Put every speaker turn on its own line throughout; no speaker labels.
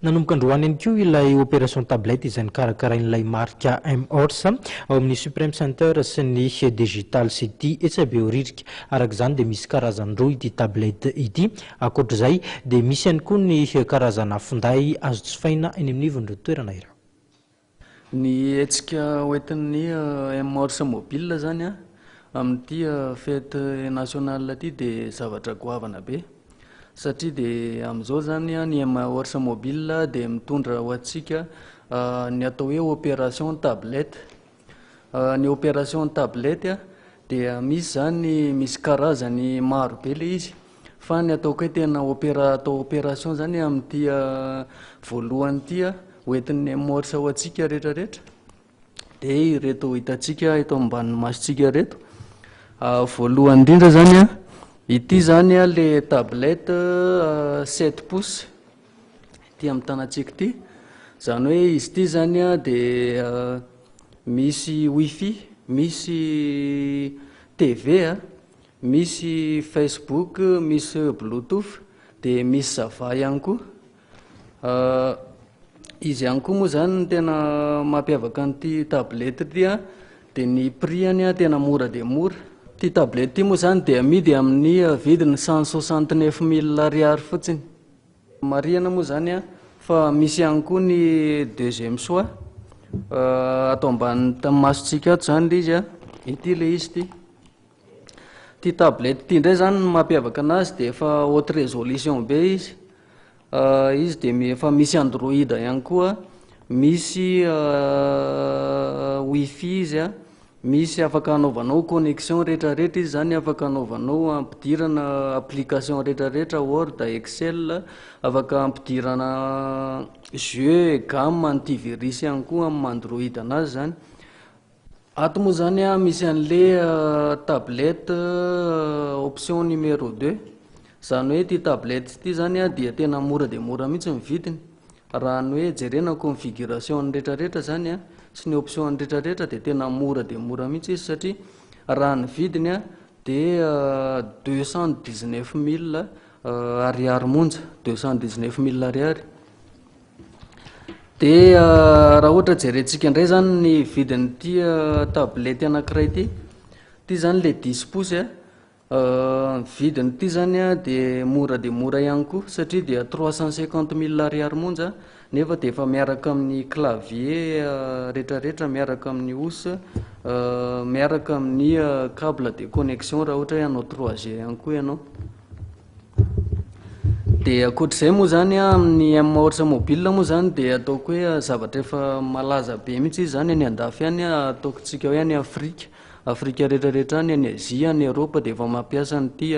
Nanomboka androany ihany koa ilay opération tablette izay nokarakarain'ilay marika M-Horse ao amin'ny Supreme Center sy ny Digital City etsy Behoririka. Araka izany dia misy karazany roa ity tablette ity. Ankoatra izay dia misy ihany koa ny karazana finday azo jifaina eny amin'ny ivon'ireo toerana ireo.
Ny hetsika hoentin'ny M-Horse Mobile izany amin'ity fête nationale ity dia zavatra goavana be satria dia amin'izao izany ny M-Horse Mobile dia mitondra ho antsika ny atao hoe opération tablette. Ny opération tablette dia misy izany misy karazany maro be ilay izy fa ny ataoko hoe tena opéra- atao opération izany amin'ity voalohany ity Hoentin'ny Emorsa ho antsika rehetra rehetra dia ireto hitantsika eto ambanin'ny masontsika ireto. Voalohany indrindra izany an, ity izany an le tablette 7 pouces ity amin'ny tanantsika ity. Izany hoe izy ity izany an dia misy wifi, misy TV an, misy Facebook, misy bluetooth, dia misy java ihany koa. Izy ihany koa moa izany ny tena mampiavaka an'ity tablette ity an, dia ny prix-ny tena mora dia mora. Ity tablette ity moa izany dia amidy amin'ny vidiny 169 000 ariary fotsiny. Marihana moa izany an, fa misy ihany koa ny deuxième choix, ato ambanin'ny masontsika ato izany ilay izy an, ity ilay izy ity. Ity tablette ity indray izany ny mampiavaka anazy dia efa haute résolution be izy. Izy dia efa misy android ihany koa, misy wifi izy an, misy afaka anaovanao connexion rehetrarehetra izy izany, afaka anaovanao ampidirana application rehetrarehetra, word, excel, afaka ampidirana jeux, game, antivirus ihany koa amin'ny maha android anazy izany. Ato moa zany a misy an'le tablette option numéro deux, zany hoe ity tablette ity zany a dia tena mora dia mora mihitsy ny vidiny, raha ny hoe jerena ny configuration-ny rehetrarehetra zany a sy ny option-ny rehetrarehetra dia tena mora dia mora mihitsy izy satria raha ny vidiny a dia 219 000 ariary monja, 219 000 ariary. Dia raha ohatra jerentsika indray izany ny vidin'ity tablette anankiray ity, ity izany ilay dix pouces a, ny vidin'ity izany a dia mora dia mora ihany koa satria dia 350 000 ariary monja nefa dia efa miaraka amin'ny clavier rehetrarehetra, miaraka amin'ny housse, miaraka amin'ny cable de connexion raha ohatra hoe hanao 3G ihany koa ianao. Dia ankoatr'izay moa izany an, amin'ny M-Horse mobile moa izany dia ataoko hoe zavatra efa malaza be mihitsy izy izany any andafy any, ataontsika hoe any Afrika, Afrika rehetrarehetra any, any Azia, any Eoropa dia efa mampiasa an'ity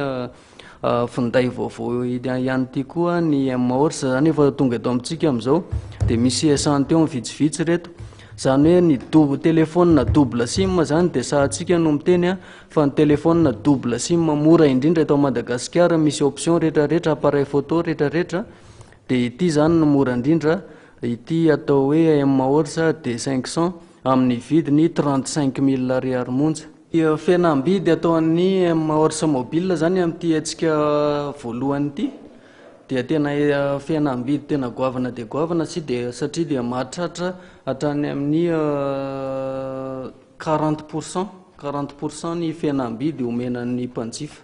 finday vaovao ihany ity koa ny M-Horse izany efa tonga eto amintsika amin'izao, dia misy échantillon vitsivitsy ireto. Izany hoe ny dou- téléphone double sim izany dia sahantsika no miteny an, Fa ny téléphone double sim mora indrindra eto Madagasikara misy option retraretra appareil photo retraretra dia ity zany no mora indrindra ity atao hoe M-Horse D500 amin'ny vidiny 35 000 ariary monja. Fihenam-bidy ataon'ny M-Horse mobile zany amin'ity hetsika voalohany ity dia tena fihenam-bidy tena goavana dia goavana satria dia mahatratra hatrany amin'ny 40 pour cent, 40 pour cent ny fihenam-bidy omena ny mpanjifa.